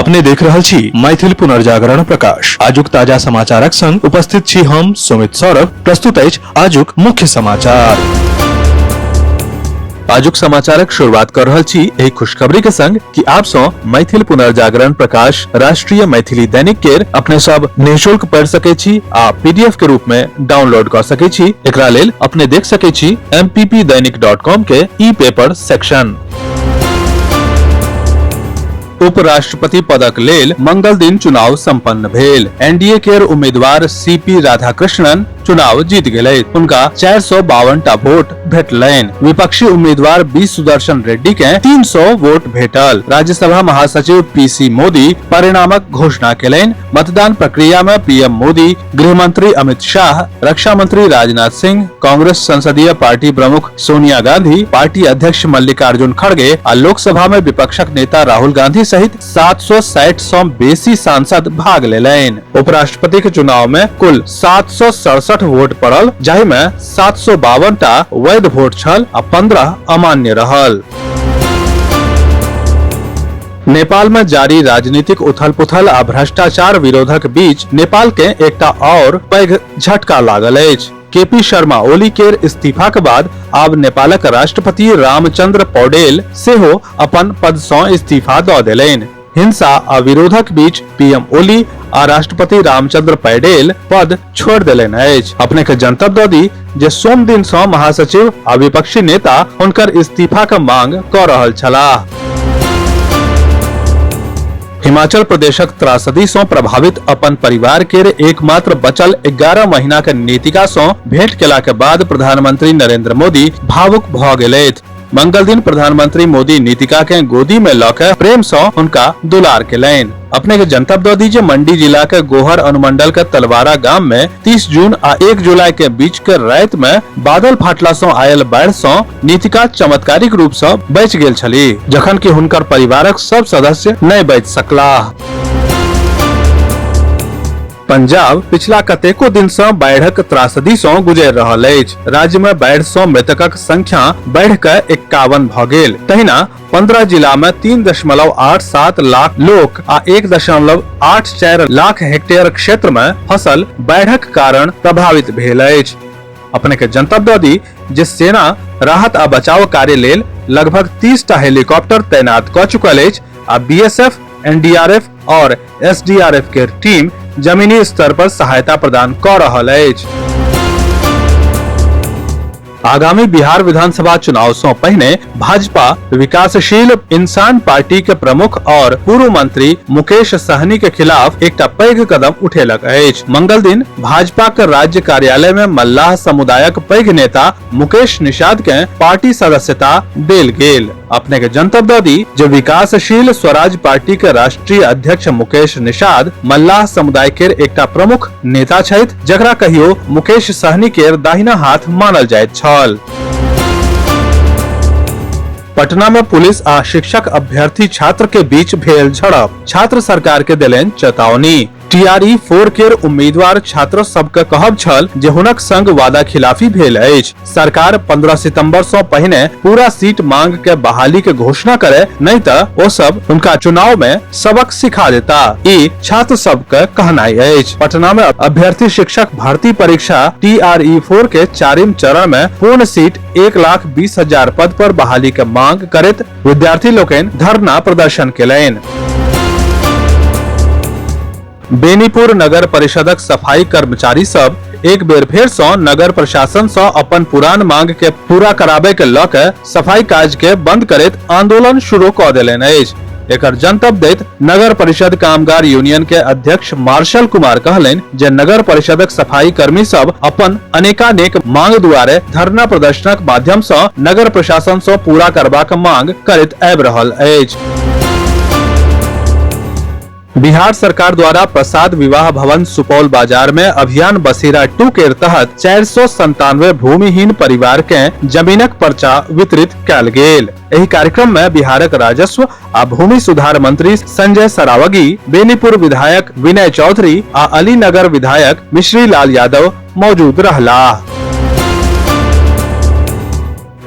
अपने देख रहल छी मैथिल पुनर्जागरण प्रकाश। आजुक ताजा समाचारक संग उपस्थित छी हम सुमित सौरभ। प्रस्तुत अछि आजुक मुख्य समाचार। आजुक समाचारक शुरुआत कर रहल छी एहि खुशखबरी के संग कि आप सं मैथिल पुनर्जागरण प्रकाश राष्ट्रीय मैथिली दैनिक केर अपने सब निःशुल्क पढ़ि सकै छी आ पीडीएफ के रूप में डाउनलोड कर सकै छी। एकरा लेल अपने देख सकै छी mppdainik.com के ई पेपर सेक्शन। उपराष्ट्रपति पदक लेल मंगल दिन चुनाव संपन्न भेल। एनडीए केर उम्मीदवार सीपी राधाकृष्णन चुनाव जीत गेलथि। हुनका 452 टा वोट भेटलनि। विपक्षी उम्मीदवार बी सुदर्शन रेड्डी के 300 वोट भेटल। राज्यसभा महासचिव पीसी मोदी परिणामक घोषणा केलनि। मतदान प्रक्रिया में पीएम मोदी, गृह मंत्री अमित शाह, रक्षा मंत्री राजनाथ सिंह, कांग्रेस संसदीय पार्टी प्रमुख सोनिया गांधी, पार्टी अध्यक्ष मल्लिकार्जुन खड़गे आ लोकसभा में विपक्षक नेता राहुल गांधी सहित 760 सं बेसी सांसद भाग लेलनि। उपराष्ट्रपति के चुनाव में कुल 767 वोट पड़ल, जाहि में 752 टा वैध वोट छल आ 15 अमान्य रहल। नेपाल में जारी राजनीतिक उथल पुथल आ भ्रष्टाचार विरोधक बीच नेपाल के एकटा और पैघ झटका लागल अछि। केपी शर्मा ओली केर इस्तीफा के बाद आब नेपालक राष्ट्रपति रामचंद्र पौडेल सेहो अपन पद सँ इस्तीफा दऽ देलनि। हिंसा आ विरोधक बीच पीएम ओली आ राष्ट्रपति रामचंद्र पैडेल पद छोड़ि देलनि अछि। अपने के जनतब दऽ दी जे सोम दिन सँ महासचिव आ विपक्षी नेता हुनकर इस्तीफा के मांग कऽ रहल छलाह। हिमाचल प्रदेशक त्रासदी सँ प्रभावित अपन परिवार केर एकमात्र बचल 11 महीना के नीतिका सँ भेंट केला के बाद प्रधानमंत्री नरेंद्र मोदी भावुक भऽ गेलथि। मंगल दिन प्रधानमंत्री मोदी नीतिका के गोदी में लऽ के प्रेम सँ हुनका दुलार केलनि। अपने के जनतब दऽ दी जे मंडी जिला के गोहर अनुमंडल के तलवारा गाम में 30 जून आ 1 जुलाई के बीच के राति में बादल फाटला सँ आयल बाढ़ि सँ नीतिका चमत्कारिक रूप सँ बचि गेल छली, जखन कि हुनकर परिवारक सब सदस्य नहि बचि सकलाह। पंजाब पिछला कतेको दिन सँ बाढ़िक त्रासदी सँ गुजरि रहल अछि। राज्य में बाढ़ि सँ मृतकक संख्या बढ़ि कऽ 51 भऽ गेल। तहिना 15 जिला में 3.87 लाख लोक आ 1.84 लाख हेक्टेयर क्षेत्र में फसल बाढ़िक कारण प्रभावित भेल अछि। अपने के जनतब दऽ दी जे सेना राहत आ बचाव कार्य लेल लगभग 30 टा हेलीकॉप्टर तैनात कऽ चुकल अछि आ बीएसएफ, एनडीआरएफ और एसडीआरएफ के टीम जमीनी स्तर पर सहायता प्रदान कऽ रहल अछि। आगामी बिहार विधानसभा चुनाव से पहिने भाजपा विकासशील इंसान पार्टी के प्रमुख और पूर्व मंत्री मुकेश सहनी के खिलाफ एकटा पैघ कदम उठेलक अछि। मंगल दिन भाजपा के राज्य कार्यालय में मल्लाह समुदायक पैघ नेता मुकेश निषाद के पार्टी सदस्यता देल गेल। अपने के जनतब दऽ दी जे विकासशील स्वराज पार्टी के राष्ट्रीय अध्यक्ष मुकेश निषाद मल्लाह समुदाय के एकटा प्रमुख नेता छथि, जकरा कहियो मुकेश सहनी के दाहिना हाथ मानल जाइत छल। पटना में पुलिस आ शिक्षक अभ्यर्थी छात्र के बीच भेल झड़प, छात्र सरकार के देलनि चेतावनी। टीआरई 4 केर उम्मीदवार छात्र सबके कहब छल जे हुनक संग वादा खिलाफी भेल अछि। सरकार 15 सितंबर सँ पहिने पूरा सीट मांग के बहाली के घोषणा करे, नहीं त ओ सब हुनका चुनाव में सबक सिखा देता, ई छात्र सबके कहनाइ अछि। पटना में अभ्यर्थी शिक्षक भर्ती परीक्षा टीआरई 4 के चारिम चरण में पूर्ण सीट 1,20,000 पद पर बहाली के मांग करैत विद्यार्थी लोकनि धरना प्रदर्शन केलनि। बेनीपुर नगर परिषदक सफाई कर्मचारी सब एक बेर फेर सँ नगर प्रशासन सँ अपन पुरान मांग के पूरा कराबे के लऽ के सफाई काज के बंद करैत आंदोलन शुरू कऽ देलनि अछि। एकर जनतब दैत नगर परिषद कामगार यूनियन के अध्यक्ष मार्शल कुमार कहलनि जे नगर परिषदक सफाई कर्मी सब अपन अनेकानेक मांग दुआरे धरना प्रदर्शनक माध्यम सँ नगर प्रशासन सँ पूरा करबाक मांग करैत आबि रहल अछि। बिहार सरकार द्वारा प्रसाद विवाह भवन सुपौल बाजार में अभियान बसेरा 2 के तहत 497 भूमिहीन परिवार के जमीनक पर्चा वितरित कयल गेल। एहि कार्यक्रम में बिहारक राजस्व आ भूमि सुधार मंत्री संजय सरावगी, बेनीपुर विधायक विनय चौधरी आ अलीनगर विधायक मिश्री लाल यादव मौजूद रहलाह।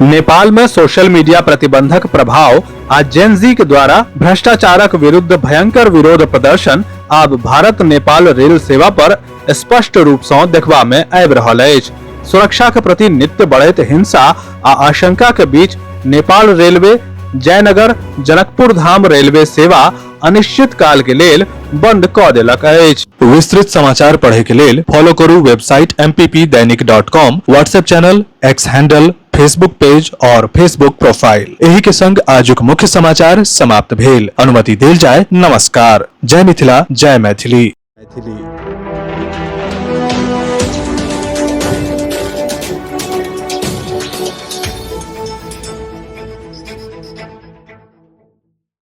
नेपाल में सोशल मीडिया प्रतिबंधक प्रभाव आ जेनजी के द्वारा भ्रष्टाचारक विरुद्ध भयंकर विरोध प्रदर्शन आब भारत नेपाल रेल सेवा पर स्पष्ट रूप सँ देखबा में आबि रहल अछि। सुरक्षा के प्रति नित्य बढ़ैत हिंसा आ आशंका के बीच नेपाल रेलवे जयनगर जनकपुर धाम रेलवे सेवा अनिश्चित काल के लेल बंद कऽ देलक अछि। विस्तृत समाचार पढ़े के लेल फॉलो करू website mppdainik.com, WhatsApp channel, X handle, Facebook page और फेसबुक प्रोफाइल। एही के संग आजुक मुख्य समाचार समाप्त भेल। अनुमति देल जाय। नमस्कार। जय मिथिला, जय मैथिली। मैथिली।